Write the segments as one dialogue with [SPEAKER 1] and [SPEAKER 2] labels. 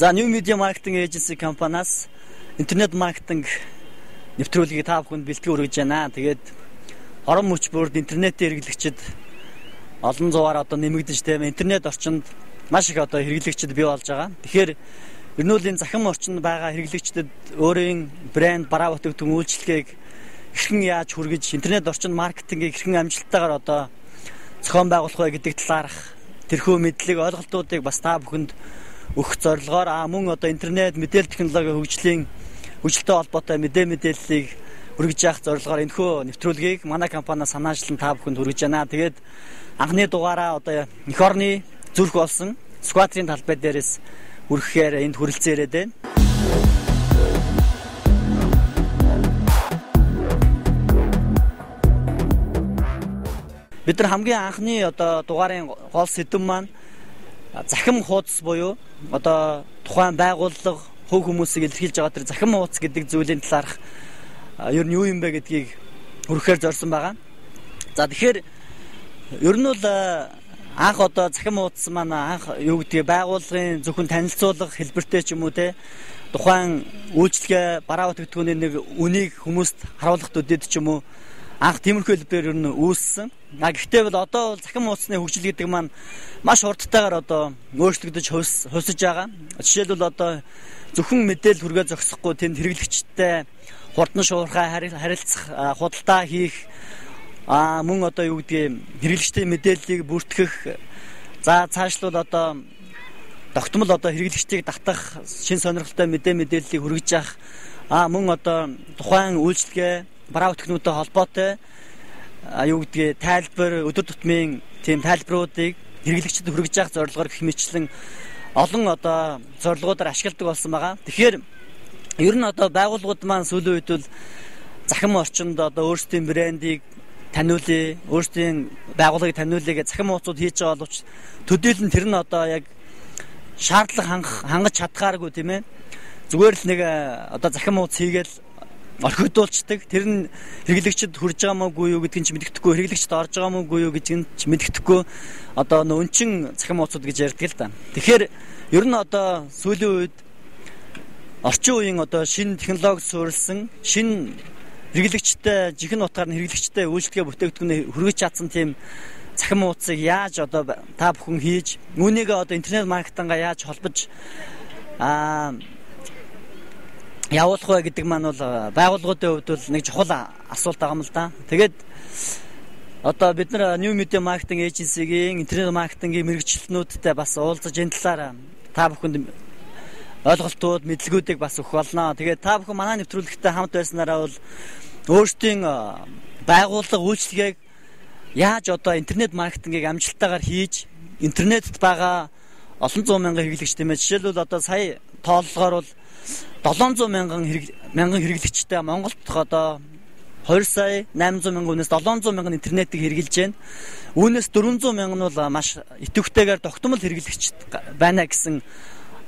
[SPEAKER 1] За New Media Marketing Agency компаниас интернет маркетинг нэвтрүүлгийг та бүхэнд бэлтгэн хүргэж байна. Тэгээд орон мөч бүрд интернетийн хэрэглэгчид олон зуугаар одоо нэмэгдэж тийм интернет орчинд маш их одоо хэрэглэгчид бий болж байгаа. Тэгэхээр ер нь бол энэ захим орчинд байгаа хэрэглэгчдэд өөрийн брэнд, бараа бүтээгдэхүүн үйлчилгээг хэрхэн яаж хүргэж интернет орчинд маркетингийг хэрхэн амжилттайгаар одоо зохион байгуулах вэ гэдэг талаарх тэрхүү мэдлэг ойлголтуудыг бас та бүхэнд өгөх зорилгоор мөн одоо интернет мэдээлэл технологийн хөгжилтэй холбоотой мэдээллийг хүргэж явах зорилгоор энэхүү нэвтрүүлгийг манай компаниас санаачлан та бүхэнд хүргэж байна. Тэгээд анхны дугаараа одоо эх орны зүрх болсон Сүхбаатарын талбай дээрээс хүргэхээр энд хүрэлцэн ирээд байна. Бид нар хамгийн анхны одоо дугаарын гол сэдэв маань захим хуудас буюу одоо тухайн байгууллага хувь хүмүүсийг илэрхийлж байгаа тэр захим хуудас гэдэг зүйлийн талаарх ер нь юу юм бэ гэдгийг хүргэхээр зорьсон байгаа. За тэгэхээр ер нь бол анх одоо захим хуудас маань анх юу гэдгийг байгууллагын зөвхөн танилцуулга хэлбэртэй ч юм уу те тухайн үйлчилгээ бараа бүтээгдэхүүний нэг үнийг хүмүүст харуулах төдийд ч юм уу анх тиймэрхүү хэлбэрээр ер нь үүссэн. Гэхдээ бол одоо бол захим хуудасны хөгжил гэдэг маань маш хурдтайгаар одоо өөрчлөгдөж хувьсаж байгаа. Жишээлбэл одоо зөвхөн мэдээлэл хүргээ зогсохгүй тэнд хэрэглэгчтэй хурдан шуурхай харилцах, худалдаа хийх, мөн одоо юу гэдгийг хэрэглэгчдийн мэдээллийг бүртгэх, за цаашлуул одоо тогтмол одоо хэрэглэгчдийг татах шин сонирхолтой мэдээллийг хүргэж явах, мөн одоо тухайн үйлчилгээ бараа бүтээгдэхүүнтэй холбоотой юу гэдгийг тайлбар, өдөр тутмын тийм тайлбаруудыг хэрэглэгчдэд хүргэж явах зорилгоор гэх мэтчлэн олон одоо зорилгоудаар ашигладаг болсон байгаа. Тэгэхээр ер нь одоо байгууллагууд маань сүүлийн үед бол захим орчинд одоо өөрсдийн брендийг таниулъя, өөрсдийн байгууллагыг таниулъя гэж захим хуудасууд хийж байгаа боловч төдийлөн тэр нь одоо яг шаардлага хангаж чадхааргүй тийм ээ. Зүгээр л нэг одоо захим хуудас хийгээл орхигдуулцдаг. Тэр нь хэрэглэгчд хүрж байгаа мó үгүй юу гэдгийг ч мэддэхгүй, хэрэглэгчд орж байгаа мó үгүй юу гэдгийг ч мэддэхгүй одоо өнчин захим хуудасууд гэж ярьдаг л да. Тэгэхээр ер нь одоо сүүлийн үед орчин үеийн одоо шинэ технологи суурилсан, шинэ хэрэглэгчтэй жинхэнэ утгаар нь хэрэглэгчтэй үйлчилгээ бүтээгдэхүүнээ хүргэж чадсан тийм захим хуудсыг яаж одоо та бүхэн хийж, үүнийгээ одоо интернет маркетингаа яаж холбож явуулах вэ гэдэг маань бол байгууллагуудын хувьд бол нэг чухал асуулт байгаа юм л да. Тэгээд одоо бид нар New Media Marketing Agency-гийн интернет маркетингийн мэргэжилтнүүдтэй бас уулзаж энэ талаар та бүхэнд ойлголтууд, мэдлэгүүдийг бас өгөх болно. Тэгээд та бүхэн манай нэвтрүүлэгтэй хамт байснараа бол өөрсдийн байгууллага үйлчилгээг яаж одоо интернет маркетингийг амжилттайгаар хийж интернетд байгаа олон зуун мянган хэрэглэгч тийм ээ. Жишээлбэл одоо сая тооллогоор бол 700 мянган хэрэглэгчтэй Монголд одоо 2 сая 800 мянган хүнээс 700 мянган интернетийг хэрэглэж байна. Үүнээс 400 мянган нь бол маш идэвхтэйгээр тогтмол хэрэглэгч байна гэсэн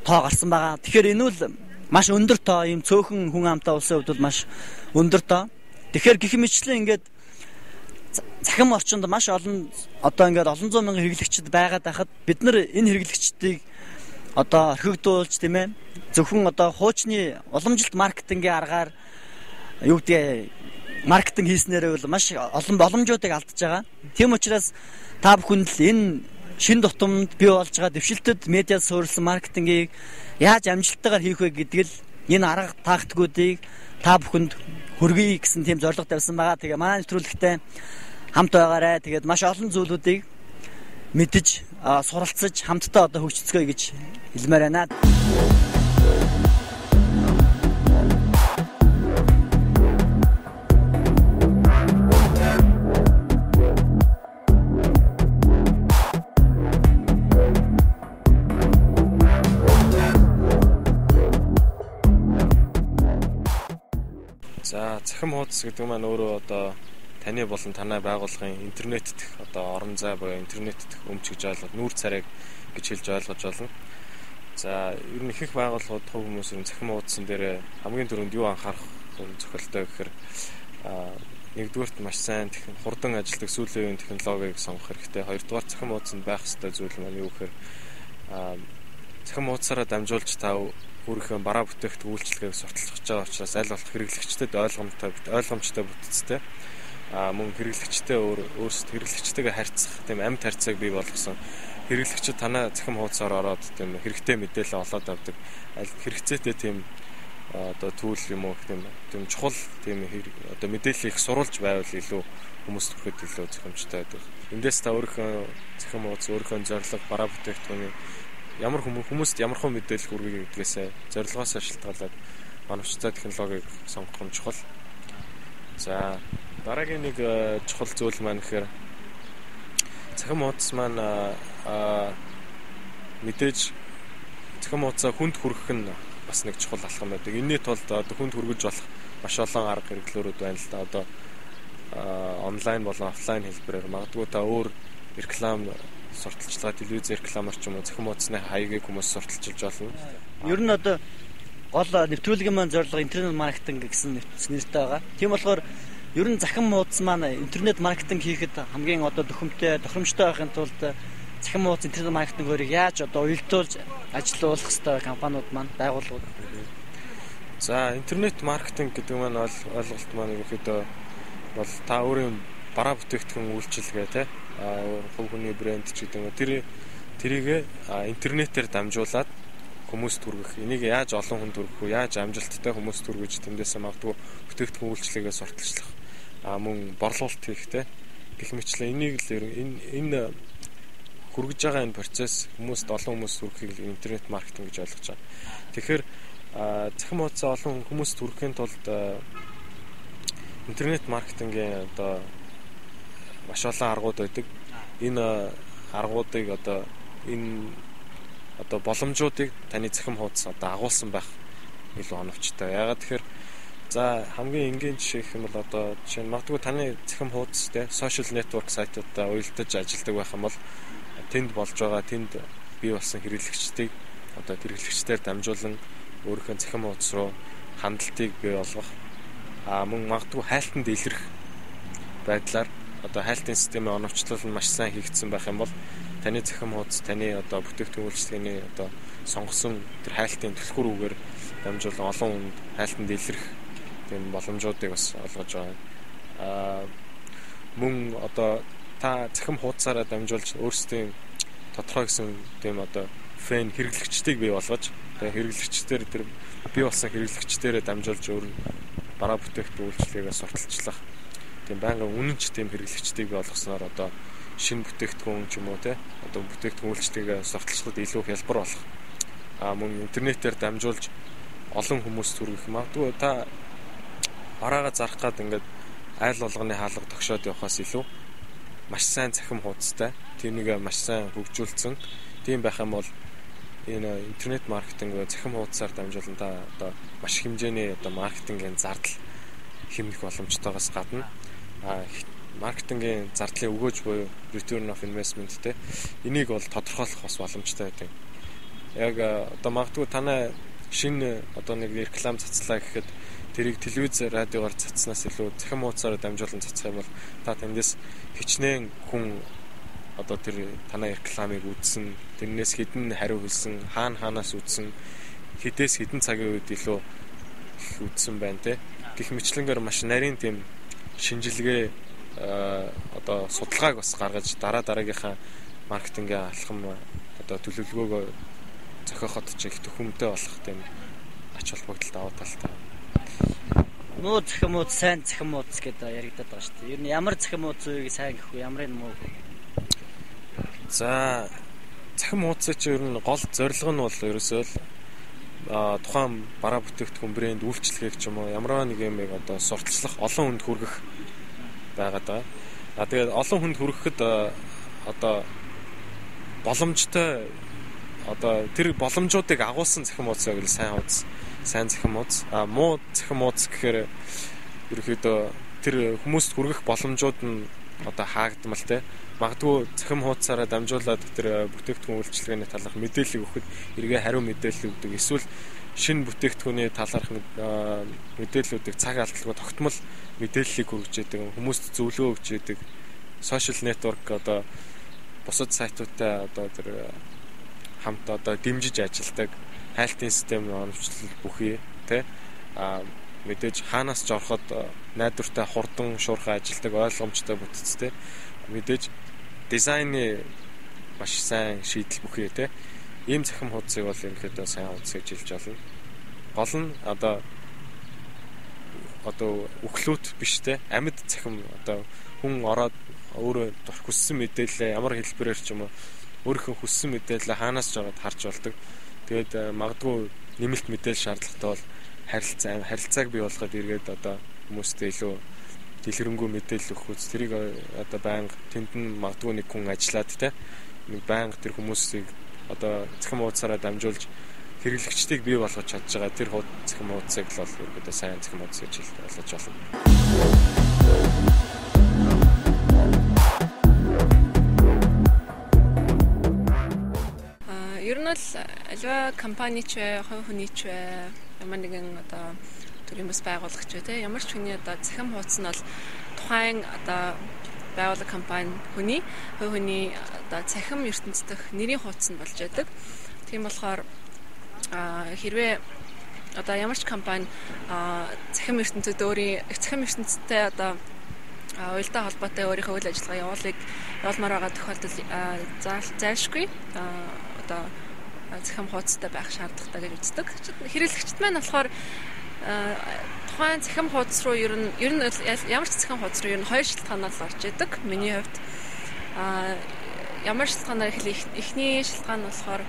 [SPEAKER 1] тоо гарсан байгаа. Тэгэхээр энэ бол маш өндөр тоо, ийм цөөхөн хүн амтай улсын хувьд бол маш өндөр тоо. Тэгэхээр гэх мэтчлэн ингээд захим орчинд маш олон одоо ингээд олон зуун мянган хэрэглэгчд байгаад байхад бид нар энэ хэрэглэгчдийг одоо орхигдуулж тийм ээ зөвхөн одоо хуучны уламжлалт маркетингийн аргаар юу гэдгийг маркетинг хийснээрээ бол маш олон боломжуудыг алдаж байгаа. Тийм учраас та бүхэнд л энэ шин тутамд бий болж байгаа дэвшилтэд медиа суурилсан маркетингийг яаж амжилттайгаар хийх вэ гэдэг л энэ арга тактикуудыг та бүхэнд хүргэе гэсэн тийм зорилго тавьсан байгаа. Тэгээ манай нэвтрүүлэгтэй хамт байгаарай. Тэгээд маш олон зүйлүүдийг мэдэж суралцаж хамтдаа одоо хөгжицгээе гэж хэлмээр байна.
[SPEAKER 2] За, цахим хуудас гэдэг маань өөрөө одоо таны болон танай байгууллагын интернет дэх одоо орон зай буюу интернет дэх өмч гэж ойлгоод нүүр царайг гэж хэлж ойлгож байна. За, ер нь ихэнх байгууллагууд хувь хүмүүс ер нь цахим хуудсан дээр хамгийн түрүүнд юу анхаарах зохиолтой гэхээр нэгдүгээрт маш сайн хурдан ажилладаг сүүлийн үеийн технологиг сонгох хэрэгтэй. Хоёрдугаар цахим хуудсанд байх ёстой зүйл маань юу гэхээр цахим хуудсаараа дамжуулж та өөрийнхөө бараа бүтээгдэхүүн үйлчилгээг сурталчилж байгаа учраас аль болох хэрэглэгчдэд ойлгомжтой бүтцтэй мөн хэрэглэгчтэй өөрсдөө хэрэглэгчтэйгээ харьцах тийм амьд харьцааг бий болгосон. Хэрэглэгчид танай цахим хуудасаар ороод тийм хэрэгтэй мэдээлэл олоод авдаг. Аль хэрэгцээтэй тийм одоо түүл юм уу тийм чухал тийм одоо мэдээллийг суруулж байвал илүү хүмүүст хүрэхэд илүү зохимжтой байдаг. Эндээс та өөрийнхөө цахим хуудас, өөрийнхөө зорилго, бараа бүтээгдэхүүний ямар хүмүүст ямар хөө мэдээлэл хүргэе гэдгээсээ зорилгоос шалтгаалаад оновчтой технологиг сонгох нь чухал. За, дараагийн нэг чухал зүйл маань гэхээр цахим хуудас маань мэдээж цахим хуудасаа хүнд хүргэх нь бас нэг чухал алхам байдаг. Энэний тулд одоо хүнд хүргэж болох маш олон арга хэрэглүүрүүд байна л да. Одоо онлайн болон офлайн хэлбэрээр магадгүй та өөр реклам сурталчилгаа, телевиз рекламаар ч юм уу цахим хуудасны хаягийг хүмүүс сурталчилж болно.
[SPEAKER 1] Ер нь одоо гол нэвтрүүлгийн маань зорилго интернет маркетинг гэсэн нэртэй байгаа. Тийм болохоор ер нь цахим хуудас маань интернет маркетинг хийхэд хамгийн одоо дөхөмтэй, тохиромжтой байхын тулд цахим хуудас интернет маркетинг хоёрыг яаж одоо уялдуулж ажилуулах ёстой компаниуд маань, байгууллагууд.
[SPEAKER 2] За, интернет маркетинг гэдэг маань ойлголт маань ерөнхийдөө бол та өөрийн бараа бүтээгдэхүүн үйлчилгээ те хувь хүний брэнд ч гэдэг юм уу тэрийг интернетээр дамжуулаад хүмүүст хүргэх. Энийг яаж олон хүнд хүргэх вэ? Яаж амжилттай хүмүүст хүргэж тэндээсээ магадгүй бүтээгдэхүүн үйлчилгээгээ сурталчлах, мөн борлуулалт хийх те гэх мэтлэн энийг л энэ хүргэж байгаа энэ процесс хүмүүст олон хүмүүст хүргэхийг интернет маркетинг гэж ойлгож байгаа. Тэгэхээр цахим хуудасаа олон хүмүүст хүргэхийн тулд интернет маркетингийн одоо маш олон аргууд байдаг. Энэ аргуудыг одоо энэ одоо боломжуудыг таны цахим хуудас одоо агуулсан байх илүү оновчтой. Яагаад тэгэхээр за хамгийн энгийн жишээ гэх юм бол одоо жишээ нь магадгүй таны цахим хуудас те social network сайтуудаа уялдаж ажилладаг байх юм бол тэнд болж байгаа тэнд бий болсон хэрэглэгчдийг одоо хэрэглэгчдээр дамжуулан өөрийнхөө цахим хуудас руу хандлтыг бий болгох, мөн магадгүй хайлтанд илрэх байдлаар одоо хайлтын системийн оновчлол нь маш сайн хийгдсэн байх юм бол таны цахим хуудас, таны одоо бүтээгдэхүүн үйлчилгээний одоо сонгосон тэр хайлтын түлхүүр үгээр дамжуулан олон хүнд хайлтанд илрэх тийм боломжуудыг бас олгож байгаа. Мөн одоо та цахим хуудасаараа дамжуулж өөрсдийн тодорхой гэсэн тийм одоо фэн хэрэглэгчдийг бий болгож, тэгээ хэрэглэгчдээр тэр бий болсон хэрэглэгчдээрээ дамжуулж өөр бараа бүтээгдэхүүн үйлчилгээгээ сурталчлах тийм байнгын үнэнч тийм хэрэглэгчдийг бий болгосноор одоо шинэ бүтээгдэхүүн ч юм уу те одоо бүтээгдэхүүн үйлчилгээгээ сурталчлахад илүү хялбар болох. Мөн интернетээр дамжуулж олон хүмүүст хүргэх. Магадгүй та бараагаа зарах гад ингээд айл болгоны хаалга тогшоод явхаас илүү маш сайн цахим хуудастай, тэрнийг маш сайн хөгжүүлсэн. Тийм байх юм бол энэ интернет маркетинг цахим хуудасаар дамжуулан та одоо маш хэмжээний одоо маркетингийн зардал хэмнэх боломжтойгоос гадна маркетингийн зардлын өгөөж буюу return of investment те энийг бол тодорхойлох бас боломжтой байдаг. Яг одоо магадгүй танай шинэ одоо нэг реклам цацлаа гэхэд тэрийг телевиз радиогоор цацснаас илүү цахим хуудасаар дамжуулан цацах юм бол та тэндээс хичнээн хүн одоо тэр танай рекламыг үзсэн, тэрнээс хэдэн хариу хэлсэн, хаана хаанаас үзсэн, хэдээс хэдэн цагийн үед илүү их үзсэн байна те. Гэх мэтлэнгээр маш нарийн тийм шинжилгээ одоо судалгааг бас гаргаж дараа дараагийнхаа маркетингийн алхам одоо төлөвлөгөөгөө зохиоход ч их төхөмтэй болох тийм ач холбогдол давуу талтай.
[SPEAKER 1] Муу цахим хуудас, сайн цахим хуудас гэдэг яригдаад байгаа шүү дээ. Ер нь ямар цахим хуудас үеийг сайн гэх вэ? Ямар нь муу вэ?
[SPEAKER 2] За, цахим хуудасыг чи ер нь гол зорилго нь бол ерөөсөө л тухайн бараа бүтээгдэхүүн брэнд үйлчилгээг ч юм уу ямар нэг юмыг одоо сурталчлах, олон хүнд хүргэх байгаад байгаа. Тэгээд олон хүнд хүрэхэд одоо боломжтой одоо тэр боломжуудыг агуулсан цахим хуудас байвал сайн хуудас, сайн цахим хуудас. Муу цахим хуудас гэхээр Ерөнхийдөө тэр хүмүүст хүргэх боломжууд нь одоо хаагдмал те. Магадгүй цахим хуудасаараа дамжуулаад тэр бүтээгдэхүүн үйлчилгээний талаарх мэдээллийг өгөхөд эргээ хариу мэдээлэл өгдөг. Эсвэл шинэ бүтээгдэхүүний талаарх мэдээллүүдийг цаг алдалгүй тогтмол мэдээллийг хүргэж яадаг, хүмүүст зөвлөгөө өгч яадаг. Social network одоо бусад сайтуудтай одоо тэр хамт одоо дэмжиж ажилладаг, хайлтын систем оновчлол бүхий те. А мэдээж хаанаас ч ороход найдвартай хурдан шуурхай ажилладаг, ойлгомжтой бүтцтэй. Мэдээж дизайны маш сайн шийдэл бүхий те. Ийм цахим хуудсыг бол ерөнхийдөө сайн хуудас гэж хэлж болно. Гол нь одоо өглөөт биш те. Амьд цахим одоо хүн ороод өөрөө хүссэн мэдээлэлээ ямар хэлбэрээр ч юм уу өөрийнхөө хүссэн мэдээлэлээ хаанаас ч ороод харж болдог. Тэгээд магадгүй нэмэлт мэдээлэл шаардлагатай бол харилцааг бий болгоход эргээд одоо хүмүүстэй илүү дэлгэрэнгүй мэдээлэл өгөх үз. Тэрийг одоо байнга тэнд нь магадгүй нэг хүн ажиллаад те. Нэг байнга тэр хүмүүсийг одоо цахим хуудасаараа дамжуулж хэрэглэгчдийг бий болгож чадж байгаа тэр цахим хуудсыг л бол ерөөдөө сайн цахим хуудас гэж ойлгож байна.
[SPEAKER 3] Ер нь бол аливаа компани ч бай, хувь хүний ч бай, ямар нэгэн одоо төрлийн бас байгуулагч бай, тэ ямар ч хүний одоо цахим хуудас нь бол тухайн одоо байгууллага компани хүний хувь хүний одоо цахим ертөнц дэх нэрийн хуудас нь болж байдаг. Тийм болохоор хэрвээ одоо ямар ч компани цахим ертөнцид өөрийн цахим ертөнцтэй одоо уялдаа холбоотой өөрийнхөө үйл ажиллагаа явуулмаар байгаа тохиолдолд зайлшгүй одоо цахим хуудастай байх шаардлагатай гэж үздэг. Хэрэглэгчд маань болохоор тухайн цахим хуудас руу ер нь ямар ч цахим хуудас руу ер нь хоёр шалтгаанаар л орж идэг. Миний хувьд ямар шалтгаанаар гэхэл эхний шалтгаан нь болохоор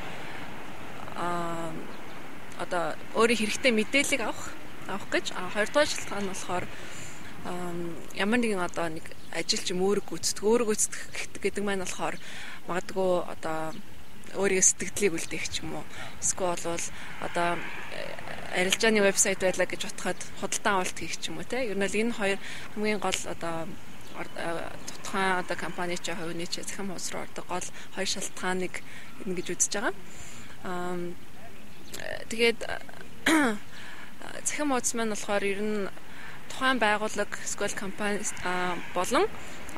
[SPEAKER 3] одоо өөрийн хэрэгтэй мэдээллийг авах гэж, хоёрдугаар шалтгаан нь болохоор ямар нэгэн одоо нэг ажил ч юм үүрэг гүйцэтгэх гэдэг маань болохоор магадгүй одоо өөрийн сэтгэлдлийг үлдээх ч юм уу. Эсвэл бол одоо арилжааны вебсайт байлаа гэж бодоход худалдан авалт хийх ч юм уу те. Ер нь л энэ хоёр хамгийн гол одоо тухайн одоо компани ч хувийн ч цахим хуудас руу ордог гол хоёр шалтгааныг ингэж үзэж байгаа. Тэгээд цахим хуудас маань болохоор ер нь тухайн байгууллага эсвэл компани болон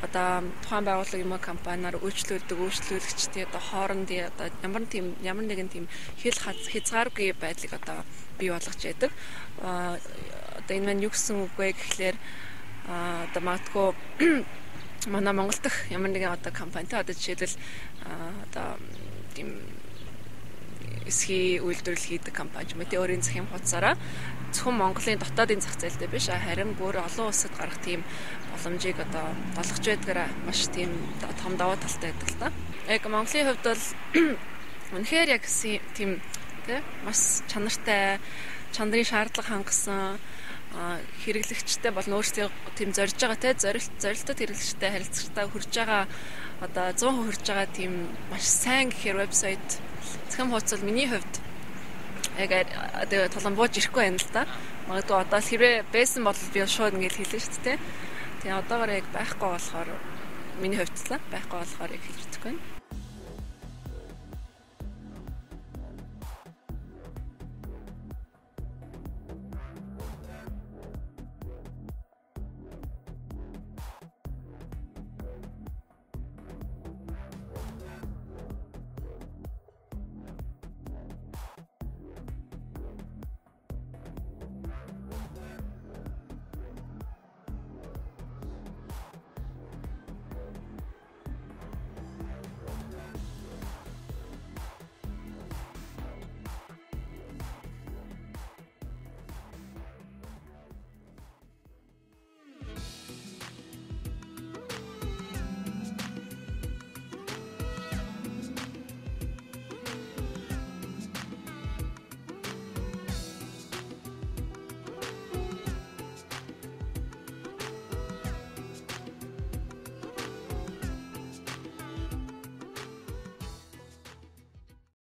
[SPEAKER 3] одоо тухайн байгууллага юм уу компаниар үйлчлүүлдэг үйлчлүүлэгчдийн одоо хоорондын одоо ямар нэгэн тийм хил хязгааргүй байдлыг одоо бий болгож яадаг. Одоо энэ маань юу гэсэн үг вэ гэхлээр одоо магадгүй манай Монгол дахь ямар нэгэн одоо компанитай одоо жишээлбэл одоо тийм эсхий үйлдвэрлэл хийдэг компани ч юм уу тий өөрийн цахим хуудасаараа зөвхөн Монголын дотоодын зах зээлдээ биш харин бүр олон улсад гарах тийм боломжийг одоо олгож байдгаараа маш тийм том давуу талтай байдаг л да. Яг Монголын хувьд бол үнэхээр яг тийм тий маш чанартай чанарын шаардлага хангасан хэрэглэгчтэй болон өөрсдөө тийм зорж байгаа тий зорилттой хэрэглэгчтэй харилцагчтай хүрж байгаа одоо 100% хүрж байгаа тийм маш сайн гэхээр вебсайт цахим хуудас бол миний хувьд яг одоо толон бууж ирэхгүй байна л да. Магадгүй одоо л хэрвээ байсан бол би шууд ингэж хэлнэ шүү дээ. Тэгээ одоогоор яг байхгүй болохоор миний хувьд л байхгүй болохоор яг хэлж чадахгүй байна.